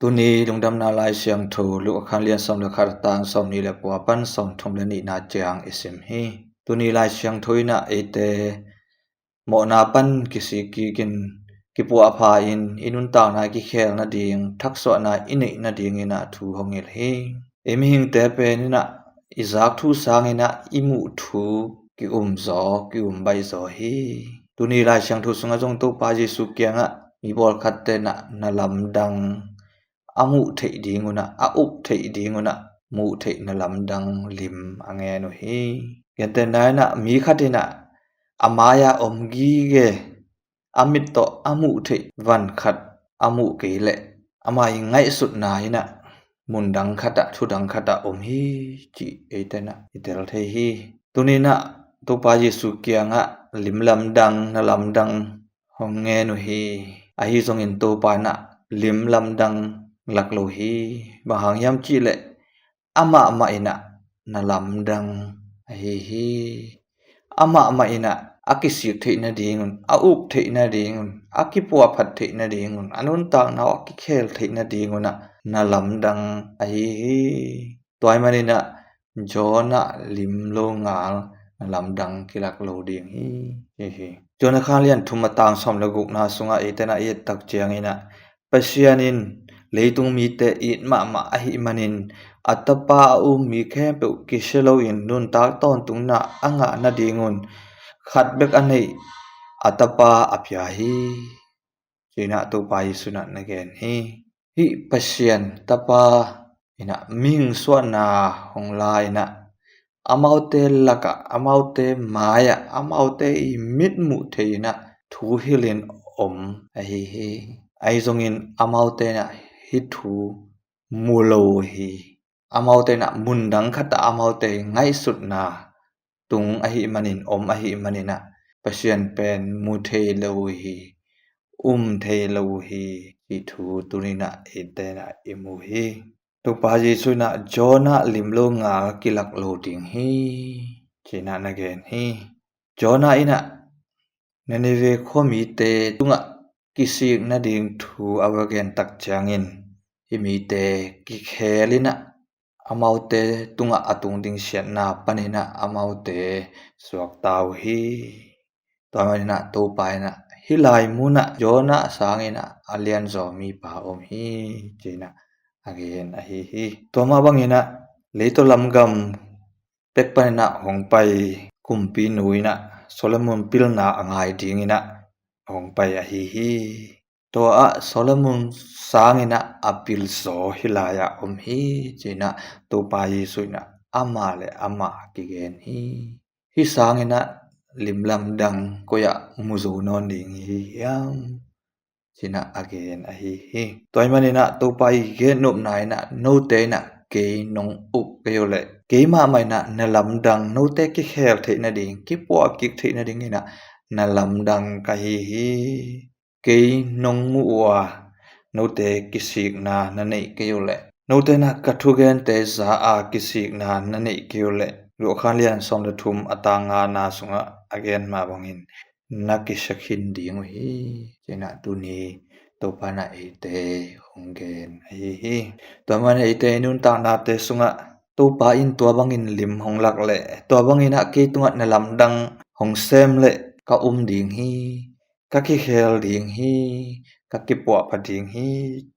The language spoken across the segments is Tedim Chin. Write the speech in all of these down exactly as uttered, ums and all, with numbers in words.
Tuni lungdamna Lai Siangtho Luka khan lian sawm le khat, a tang sawmnih le kua pan sawmthum le nihna ciang i sim hi. Tuni Lai Siangtho in ah eite mawhna pan kisik kikin, kipuahpha in i nuntakna kikhel nading, thaksuahna i neih nadingin ah thu hong hilh hi. I mihingte pen in ah i zak thu sangin ah i muh thu ki-um zaw, ki-um baih zaw hi. Tuni Lai Siangtho sungah zong Topa Jesu kiangah mi pawlkhatte in ah na lamdang, a muh theih dingun ah, a up theih dingun ah muh theih na lamdang lim a ngen uh hi. Gentehna in ah mi khat in ah a mai-ah om gige, a mit tawh a muh theih van khat a muh kei leh, ama i ngaihsutna in ah mundang khatah, thudang khatah om hi, cih eite in ah i tel thei hi. Tuni in ah Topa Jesu kiangah lim lamdang, na lamdang hong ngen uh hi. Ahi zongin Topa in ah lim lamdang lak lo hi. Bang hang hiam cih leh amah mah in ah na lamdang ahi hi. Amah mah in ah a kisik theih nadingun, a up theih nadingun, a kipuahphat theih nadingun, a nuntakna uh a kikhel theih nadingun ah na lamdang ahi hi. Tua ahih manin ah Jonah lim lo ngal na lamdang kilak lo ding hi, ci hi. Jonah khan lian thum, a tang sawm le gukna sungah eite in ah i et tak ciangin ah Pasian in leitung mite it mahmah ahih manin a Tapa a um mi khempeuh kisia loin nuntak tawntungna a ngah nadingun khat bek a neih a Tapa a pia hi, ci-in ah Topa Jesu in ah na gen hi. Hih Pasian Tapa in ah mihing suahna hong la in ah amaute lakah, amaute mai-ah, amaute i mitmuh thei in ah thu hilhin om ahi hi. Ahi zongin amaute in ah hih thu mu lo hi. Amaute in ah mundang khatah amaute ngaihsutna tung ahih manin, om ahih manin ah Pasian pen mu thei lo hi, um thei lo hi, cih thu tuni in ah eite in ah i mu hi. Topa Jesu in ah Jonah lim lo ngal kilak lo ding hi, ci-in ah na gen hi. Jonah in ah Nineveh khuamite tungah kisik nading thu a va gen tak ciangin hih mite kikhel in ah amaute tungah a tung ding siatna panin ah amaute suakta uh hi. Tua manin ah Topa in ah hih lai munah Jonah sangin ah a lianzaw mipa om hi, ci-in ah a gen ahi hi. Tua mah bangin ah leitaw lam gam pek panin ah hong pai kumpinu in ah Solomon pilna a ngai dingin ah hong pai ahi hi. Tua ah Solomon sangin ah a pilzaw hih lai-ah om hi, ci-in ah Topa Jesu in ah amah le amah kigen hi. Hih sangin ah lim lamdang koi-ah mu zo nawn ding hi hiam, ci-in ah a gen ahi hi. Tua ahih manin ah Topa i gen nopna in ah note in ah kei nong up kei uh leh, kei mahmah in ah na lamdang, note kikhel theih nading, kipuah kik theih nadingin ah na lamdang ka hi hi. Kei nong muh uh a note kisikna na neih kei uh leh, note in ah ka thugente za a kisikna na neih kei uh leh, Luka khan lian sawm le thum, a tang ngana sungah a gen mah bangin na kisia khin ding uh hi, ci-in ah tuni Topa in ah eite hong gen ahi hi. Tua manin eite i nuntaknate sungah Topa in tua bangin lim hong lak leh, tua bangin ah kei tungah na lamdang hong sem leh ka um ding hi, ka kikhel ding hi, ka kipuahpha ding hi,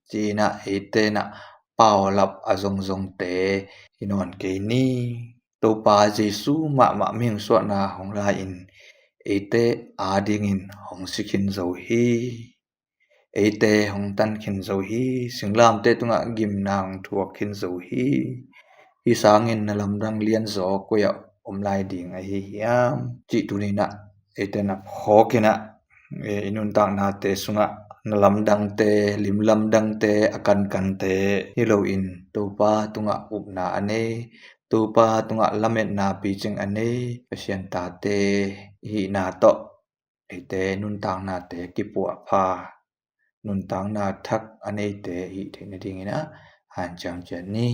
ci-in ah eite in ah paulap a zongzongte hi nawn kei ni. Topa Jesu mahmah mihing suahna hong la-in eite adingin hong si khin zo hi. Eite hong tan khin zo hi. Singlamteh tungah gimna hong thuak khin zo hi. Hih sangin na lamdang lianzaw koi-ah om lai ding ahi hiam, cih tuni in ah eite in ah phawk in ah, eh, i nuntaknate sungah na lamdangte, lim lamdangte, a kankante hi loin Topa tungah upna a nei, Topa tungah lametna picing a nei Pasian tate i hihna tawh eite nuntaknate kipuahpha, nuntakna thak a neite i hih theih nadingin ah hanciam ciat ni.